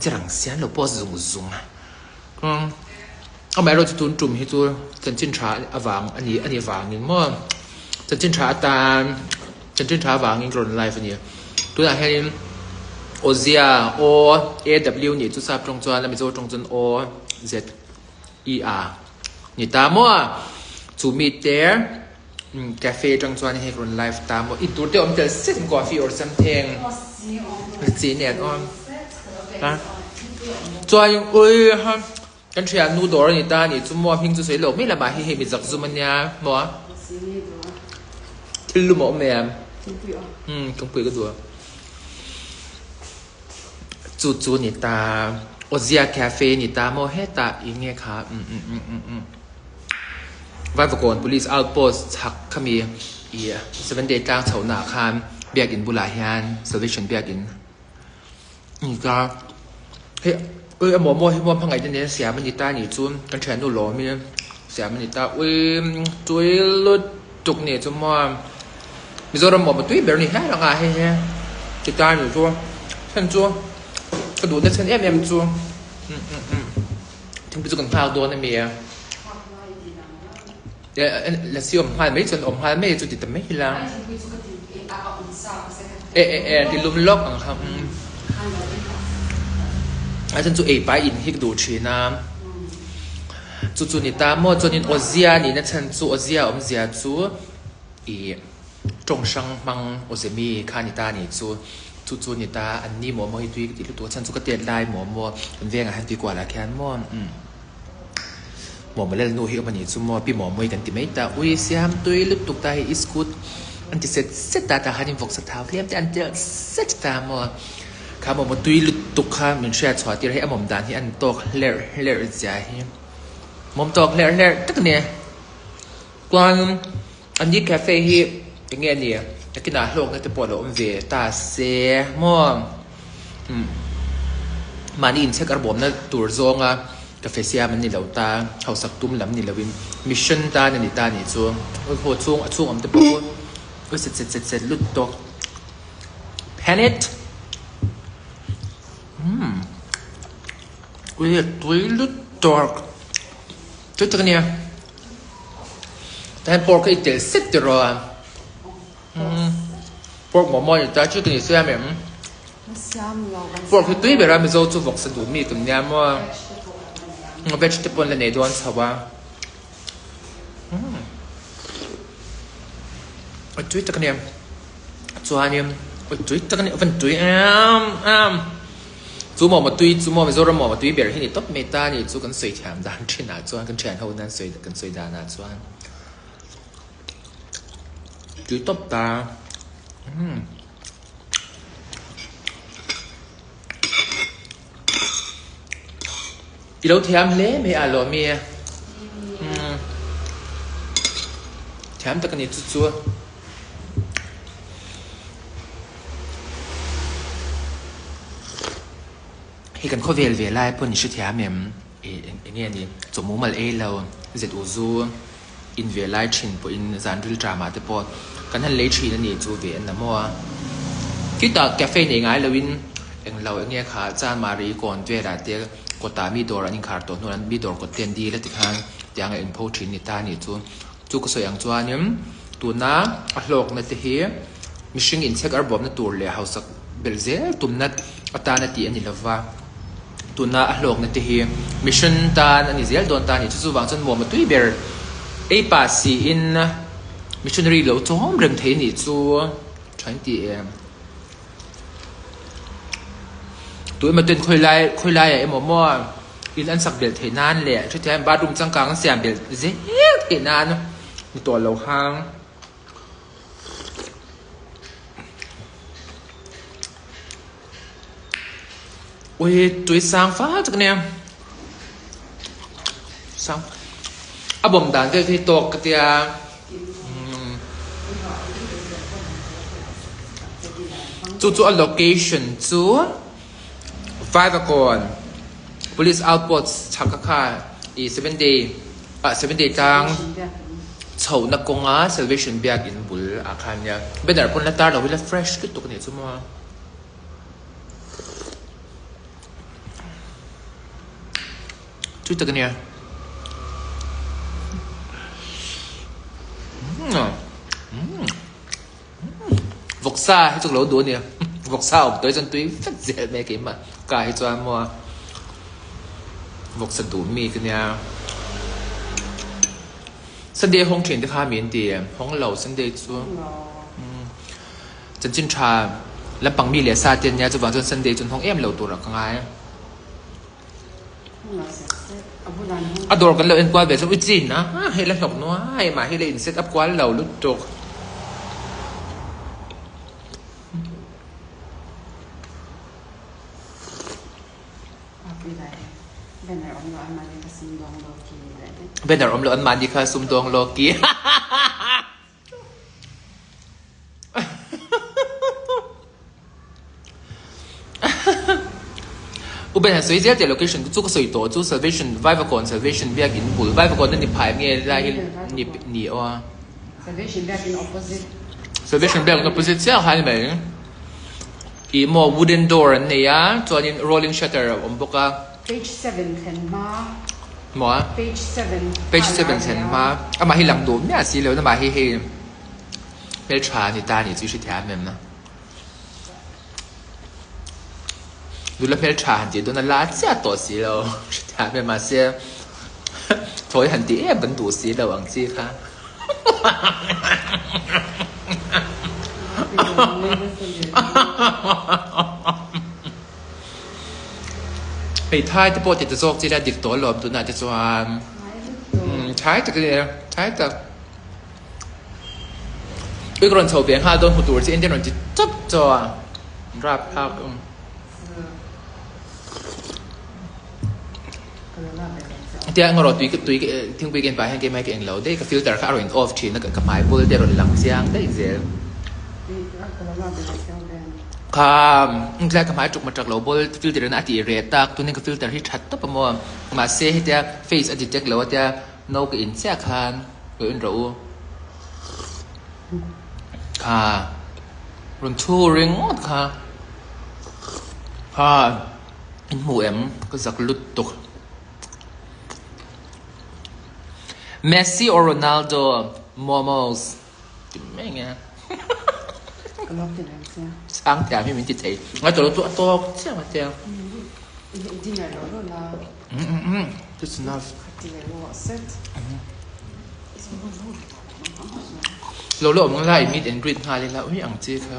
che rang sia an lo post zung zung a. Amaherawhchu tun tum hi chu chanchin tha avang a ni a nih vangin maw chanchin tha atan chanchin tha avangin ka rawn live a ni. Tunah hianin Awzia O A W nih chu sap tawng chuan a Mizo tawng chuan O Z E A ni ta maw chu mite cafe atang chuan hei ka rawn live ta maw intur te awm tel set coffee or something chi nen aw a chuan ui ha kan thian nu dawr a ni ta a nih chu maw hming chu sawi lo mai lamah hi hei mi zak zum ania maw thil lum a awm em umm thingpui ka duh a chu chu a ni ta Ozia cafe a ni ta maw hetah eng nge kha umm umm umm umm umm. Vaivakawn Police Outpost chhak khami ih Seven Day tlang chhohna ah khan biakin bulah hian Salvation biakin a ni ta. Hei ui a momo hi maw hmangaih te nen siam a ni ta nih chu kan thiannu lawm in siam a ni ta ui tui lutuk nih chu maw Mizoram momo tui ber a ni hial ang a hei hi ti ta nih chu chhan chu ka duhna chhan em em chu um um um. Thingpui chu kan nghak dawn a mi a. Lasi awm nghal mai chuan awm nghal mai chu ti ta mai ila. E e e ti lum lawk ang kha. A chuan chu ei pai in hi ka duh thin a. Chu chu ni ta maw chuanin awzia nihna chhan chu awzia awmzia chu ih tawng hrang hmang awze mi kha ni ta nih chu. Chu chu ni ta an ni maw maw hi tui ka tih lutuk a chhan chu ka tet lai maw maw kan vengah hian tui kualah khian maw umm maw maw lel nu hi awm a nih chu maw pi maw mawi kan ti mai ta ui siam tui lutuk ta hei iskut an ti set set ta tah hian in vawksa thau tlem te an telh set ta maw kha maw maw tui lutuk kha min hriat chhuah tir hei a mawm dan hi an tawk hlerh hlerh zia hi mawm tawk hlerh hlerh tak a ni chuan. An ni cafe hi eng nge ni nakinah hlawkna te pawh a lo awm ve ta se maw umm mahni inchhek arbawmna tur zawnga cafe siam an ni lo ta hausak tum lam ni loin mission tan a ni ta nih chu haw chhung a chhung awm te pawh chu set set set set lut tawk panic umm ui tui lut tawk tui tak a nia. Tah hian pork a i tel set tiraw a umm pork momo a ni ta chu ka ni siam em pork hi tui ber a mizo chu vawksa duh mi kan nia maw veg te pawh an la nei dawn chho a umm a tui tak a nia chuanin a tui tak a nia a van tui em em. Chu mawma tui chu maw Mizoram mawma tui ber hi ni tawp mai ta ni chu kan sawi thiam dan thin ah chuan kan thian ho nan sawi kan sawi dan ah chuan tui tawp ta umm i lo thiam hle mai a lawmi umm thiam tak a ni chu chu. Hei kan khawvel ve lai pawh ni hrethiam em ih eng nge ni chaw mumal ei lo zet u zu in ve lai thin pawhin zan ril tram ah te pawh kan han lei thin a ni chu ve an la maw a khitah cafe nei ngai loin eng lo eng nge kha chanmari kawn velah te kawtah mi dawr an inkhar tawh hnuah mi dawr kawt te an dil a tikhan tiang a inpho thin ni ta a nih chu. Chu ka sawi ang chuanin tuna a hlawkna te hi mihring inchhek arbawmna tur leh hausak belh zel tumna atana tih a ni lova, tuna a hlawkna te hi mission tan a ni zel dawn ta a ni. Chu chuvang chuan muam a tui ber ei pah siin missionary lo chawm reng thei a nih chu tha in ti em? Tu emaw ten khawi lai khawi laiah emaw maw in an sak belh theih nan leh hrethiam bathroom changkang an siam belh zel theih nan ni tawh lo hang. Ui tui sang fal tak a nia sang a bawm dan vel hi tawk ka tia. Chu chu a location chu Vaivakawn Police Outpost chhak a kha ih seven day ah seven day tlang chhohna kawnga Salvation biakin bul ah khan nia banner pawn la tar lo hi la fresh lutuk a nih chu maw. Tui tak a nia. Vawksa hi chu ka lo duh a nia. Vawksa awm tawh hi chuan tui vek zel mai keimah ka hi chuan maw vawksa duh mi ka nia. Sunday hawng thin te kha mi an ti hawng lo Sunday chu chanchin tha lampang mi leh sa te an nia chuvang chuan Sunday chu an hawng em lo tur ah ka ngai. A dawr kan lo en kual ve chu uchin a hei la hnawk nuai mah hi la in set up kual lo lutuk. Banner awm lo an mahni kha sumdawng lo ki. U Ben han sawi zel teh location chu ka sawi tawh chu Salvation Vaivakawn Salvation biakin bul Vaivakawn a ni phai nge lai hi ni ni aw a Salvation biakin opposite Salvation biakin opposite chiah kha a ni mai ih maw wooden door an nei a chuanin rolling shutter a awm bawk a. Page 7 thlen hma. Maw a? Page 7. Page 7 thlen hma. Amah hi lang duh miah si lo amah hi hei hmeltha a ni ta a nih chu i hrethiam em? Nula hmeltha han tih dawn a la chiah tawh si lo hrethiam em? Mahse thawi han tih em kan duh si lo ang chi kha. Hmeithai te pawh ti ta zawk chi la dik tawh alawm tunah te chuan thai tak a ni e thai tak ui ka rawn chho ve nghal dawn hmu tur che in rawn ti chawp chaw a rap thlak awm tia engemaw tui tui thingpui ka en pah hian keimah hi ka englo daih ka filter kha a rawn in off thin a ka hmai bul te a rawn lang chiang daih zel. Kha tlai ka hmai tuk matak lo ball filter in a tih reh tak tunin ka filter hi that tawp a maw mahse hetia face a detect lo a tia no ka in chiah khan lo in rawh u kha rawn thu ringawt kha kha in hmu em ka zak lut tuk Messi or Ronaldo momos. Ti mai nge. Ka lo ti reng sia. Sang thiam hi min ti thei. Ngai tawh lo chu a tawk chiah a tia. Dinner lo lo la. That's enough. Ti leh lo set. Lo lo awm lai meet and greet nghal ila ui ang chi kha.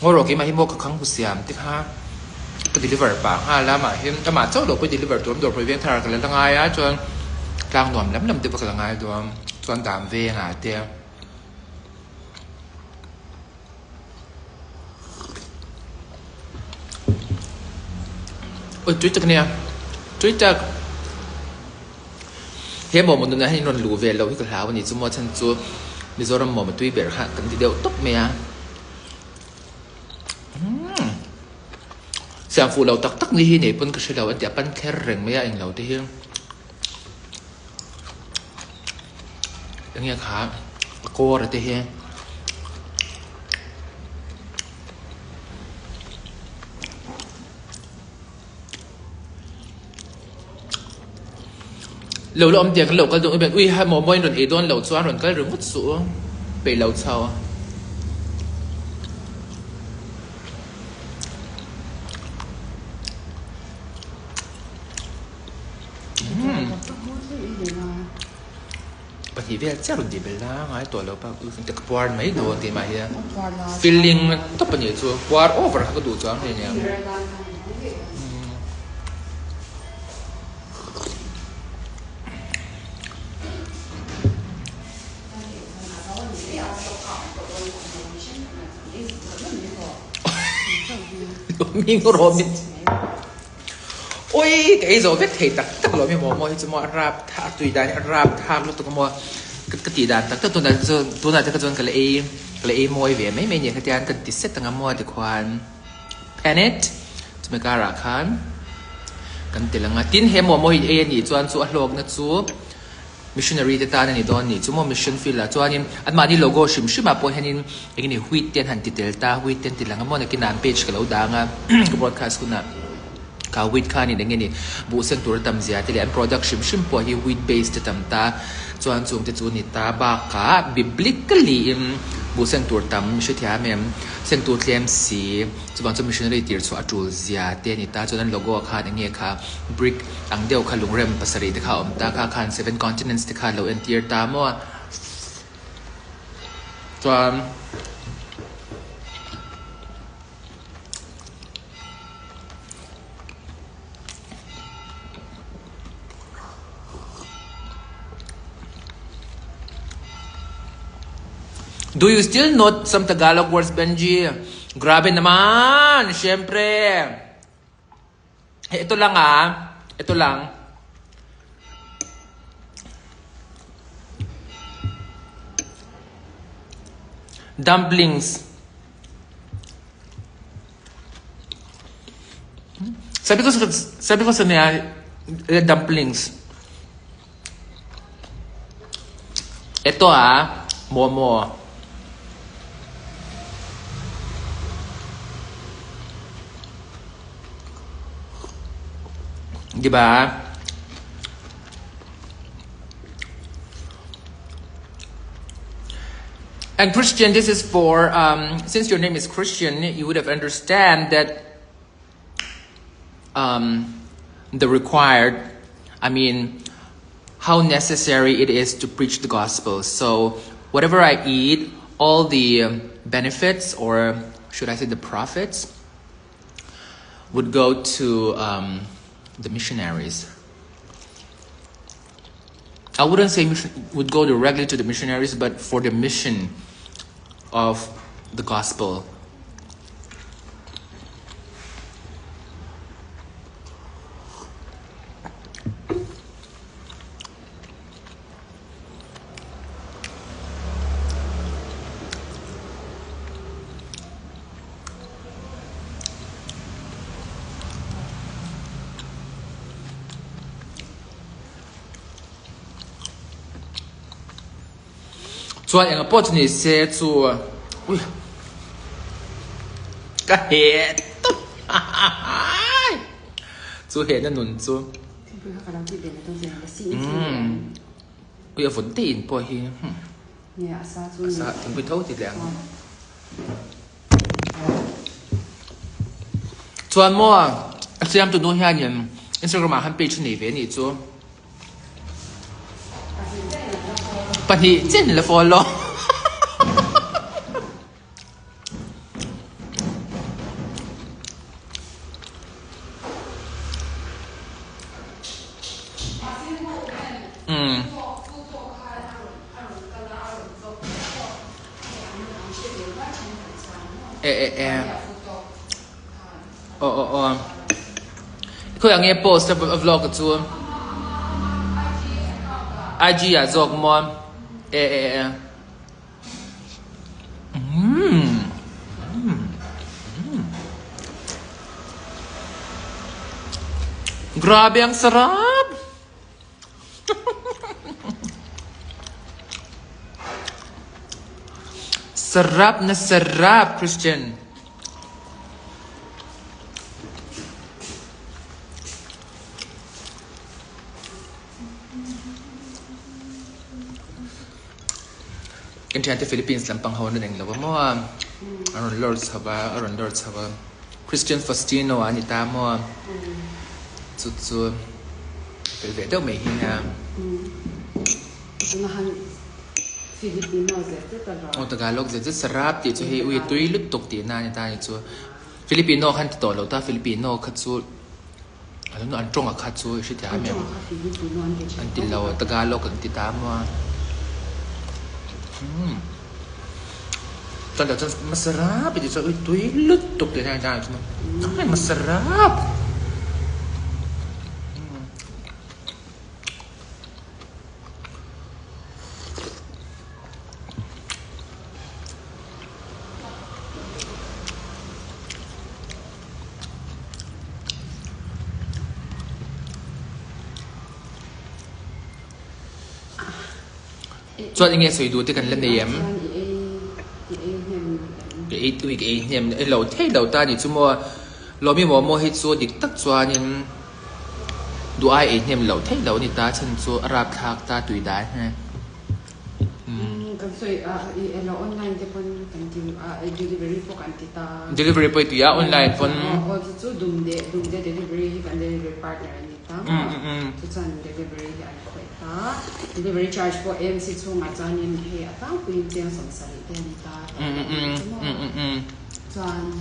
Ngaw rawh keimah hi maw ka khang hu siam te kha ka deliver pah nghal a mah hi amah chauh loh pawh deliver tur awm dawr pawh veng thar ka la la ngai a chuan tlang nuam lam lam te pawh ka la ngai dawn chuan dam vengah te ui tui tak ania tui tak he mawmaw nunah hian in rawn luh ve loh hi ka hlau a ni chu maw chhan chu Mizoram mawmaw tui ber kha kan ti deuh tawp mai a. Umm siam fuh lo tak tak ni hi nei pawn ka hre lo an ti a pan thler reng mai a englo te hi enge kha a kawr te hi lo la awm tiang kan lo kal dawn ui ha maw mawiin rawn ei dawn lo chuan rawn kal ringawt suh u peih lo chho. Pahnih vel chiah rawn tih belh la ngai tawh lo pa ka puar mai dawn tih mah hian filling tawp a nih chu puar over kha ka duh chuang hle nia. Ui ka ei zawh vek thei tak tak lo mi maw maw hi chu maw a rap tha a tui dan hi a rap thak lutuk a maw ka ka tih dan tak tak tunah chuan tunah te kha chuan ka la ei ka la ei mawi ve mai mai nia khatiang kan ti set ang a maw tikhuan pan it chumi karah khan kan ti lang a tin he maw maw hi ei a nih chuan chu a hlawkna chu Missionary te tan a ni dawn nih chu maw mission field ah chuanin anmahni logo hrim hrim ah pawh hianin eng nge wheat te an han ti tel ta wheat te an ti lang a maw nakinah an page ka lo dang a ka broadcast hunah. Kha wheat khanin eng nge ni buh seng tur a tam zia te leh an product hrim hrim pawh hi wheat based a tam ta chuan chung te chu ni ta bakah biblically in buh seng tur tam hrethiam em seng tur tlem si chuvang chuan missionary tir chhuah a tul zia te a ni ta chuan an logo ah khan eng nge kha brick ang deuh kha lungrem pasarih te kha a awm ta kha khan seven continents te kha a lo entir ta maw chuan. Do you still note some Tagalog words, Benji? Grabe naman! Siyempre! Eh, ito lang ah. Ito lang. Dumplings. Sabi ko sa sabi ko sa niya, eh, dumplings. Ito ah, momo. Di ba? And Christian, this is for, um, since your name is Christian, you would have understand that um, the required, I mean, how necessary it is to preach the gospel. So whatever I eat, all the um, benefits, or should I say the profits, would go to um, the missionaries. I wouldn't say mission, would go directly to the missionaries, but for the mission of the gospel. Chuan enga pawh chu ni se chu ui ka heh tawp chu hehna nun chu ui a vawt daih in pawh hi a sa thingpui tho ti leh ang. Chuan maw a siamtu nu hianin Instagram ah khan page a nei ve anih chu. Pahnih chin la follow. Mm. E e e. Aw aw aw. Khawi ah nge post a vlog chu IG ah zawk maw e e e. Mm. Mm. Mm. Grabe ang sarap. Sarap na sarap, Christian. Kan thiante Philippines lampang ho an rawn englo a maw a rawn lawr chho a a rawn lawr chho a Christian Faustino a ni ta maw chu chu fel ve deuh mai hi nia. Aw Tagalog zet zet sarap tih chu hei ui tui lutuk tihna a ni ta a ni chu Filipino khan ti tawh lo ta Filipino kha chu An tawng a kha chu i hrethiam em? An ti lo, Tagalog an ti ta maw? Umm. Chuan tah chuan masarap i ti chuan ui tui lutuk tih hian a chuan ai masarap. Chuan enge sawi duh te kan la nei em? Ka ei tui ka ei hnem e lo thei lo ta ni chu maw. Lawmi momo hi chu dik tak chuanin duh ai ei hnem loh theih loh a ni ta chhan chu a rapthlak ta tui dai he. Kan sawi a i elo online te pawn kan ti a delivery pawh kan ti ta. Delivery pawh i ti a online pawn. Aw chu chu dumde dumde delivery hi kan delivery partner a ni ta maw chu chuan delivery hi an khawih ta delivery charge pawh AMC chhungah chuanin hei a tlangpuiin cheng 70 te a ni ta tih a ni chu maw. Chuan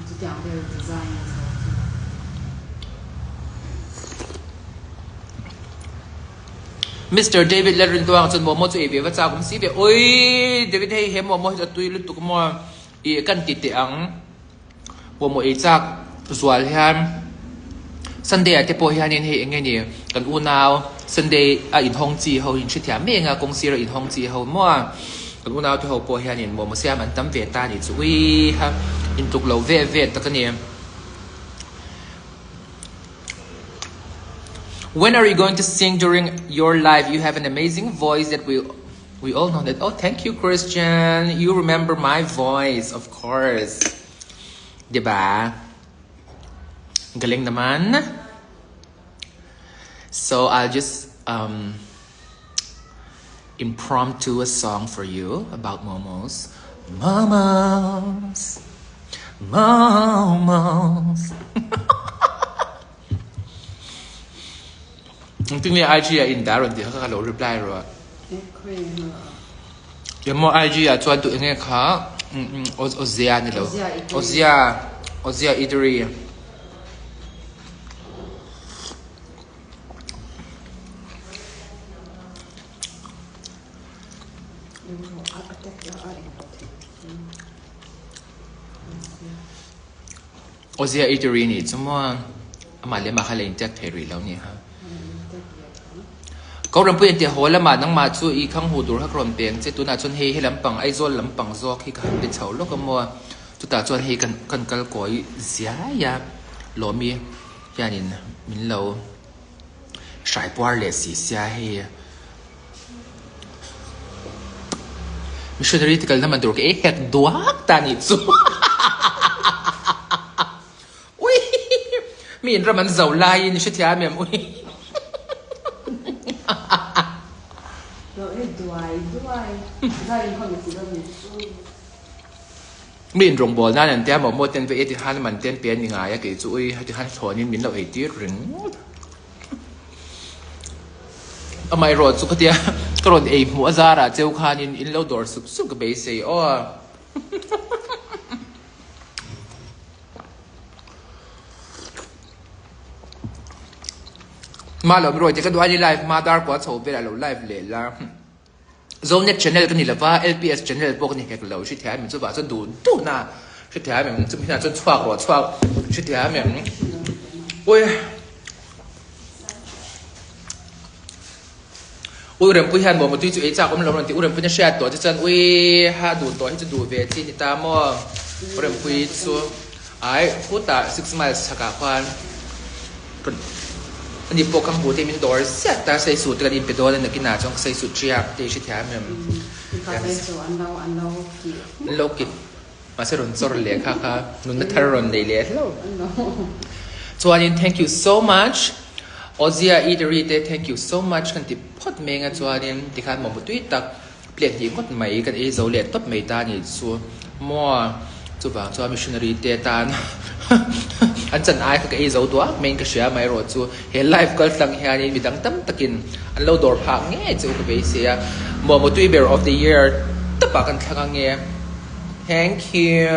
chutiang vel design a chho chu. Mister David Lalrintuanga chuan momo chu ei ve va chak awm si ve. Oi David hei he momo hi chu a tui lutuk maw ih kan ti teh ang. Momo ei chak zual hian Sunday ah te pawh hianin hei eng nge ni kan unau Sunday a inhawng chi ho in hrethiam mai eng a kawng sira inhawng chi ho maw a kan unau te ho pawh hianin momo siam an tam ve ta a nih chu ui ha intluk lo ve ve tak a ni. When are you going to sing during your live? You have an amazing voice that we we all know that. Oh, thank you, Christian. You remember my voice, of course. Diba? Galing naman. So I'll just um, impromptu a song for you about momos. Momos. Momos. Engtin nge IG ah in dah rawn tih kha ka lo reply rawh. Emaw IG ah chuan tu enge kha Ozia ni lo. Ozia Ozia Eatery. Ozia Eatery nih chu maw amah leh amah kha la intiak thei rih lo nia. Ko rampui an ti haw lamah nangmah chu i khang huh tur kha ka rawn pe ang che tunah chuan hei he lampang Aizawl lampang zawk hi ka han pe chho lawk a maw chutah chuan hei kan kan kal kawi ziai a lawmi hianin min lo hrai puar leh si sia hei. Missionary te kalna man tur ka ei hek duak ta nih chu. Ui! Mi in ram an zo laiin i hrethiam em ui. Lo e duai duai. Zai in khawm si lo ni. Mi in rawngbawl nan an tia maw maw ten ve e ti han man ten pe ni ngai a kei chu ui heti han thlawn in min lo ei tir ringawt. Amaherawh chu khatia ka rawn ei hmuh a zarah cheu khanin in lo dawr sup sup ka beisei aw. Ma lo mi rawi te ka duh a ni live ma dar kua chho velah lo live leh la. Zonet channel ka ni lova LPS channel pawh ka ni hek lo hrithiam em chuvah chuan duh duh na hrithiam em chumi hnenah chuan chhuak rawh chhuak hrithiam em ui ui rempui hian maw mutui chu ei chak awm lo rawn ti u rempui na hriat tawh che chuan ui ha duh tawh hi chu duh ve chi ni ta maw u rempui chu ai khutah six miles chhakah khuan Ani pawh ka hmu te min dawr ziah ta sei suh te kan inpe dawn a nakinah chuan ka sei suh ṭiak te i hrethiam em? An lo kit mahse rawn chawr leh kha kha nunna thar rawn nei leh hlauh. Chuanin thank you so much Ozia Eatery te thank you so much kan ti phawt mai anga chuanin tikhan momo tui tak Plate hnih ngawt mai kan ei zo leh tawp mai ta nih chu maw chuvang chuan missionary te tan an chan ai kha ka ei zo duak mai in ka hria mai erawh chu he live kal tlang hianin midang tam takin an lo dawr phah ngei che u ka beisei a momo tui ber of the year tawpah kan thlang ange thank you.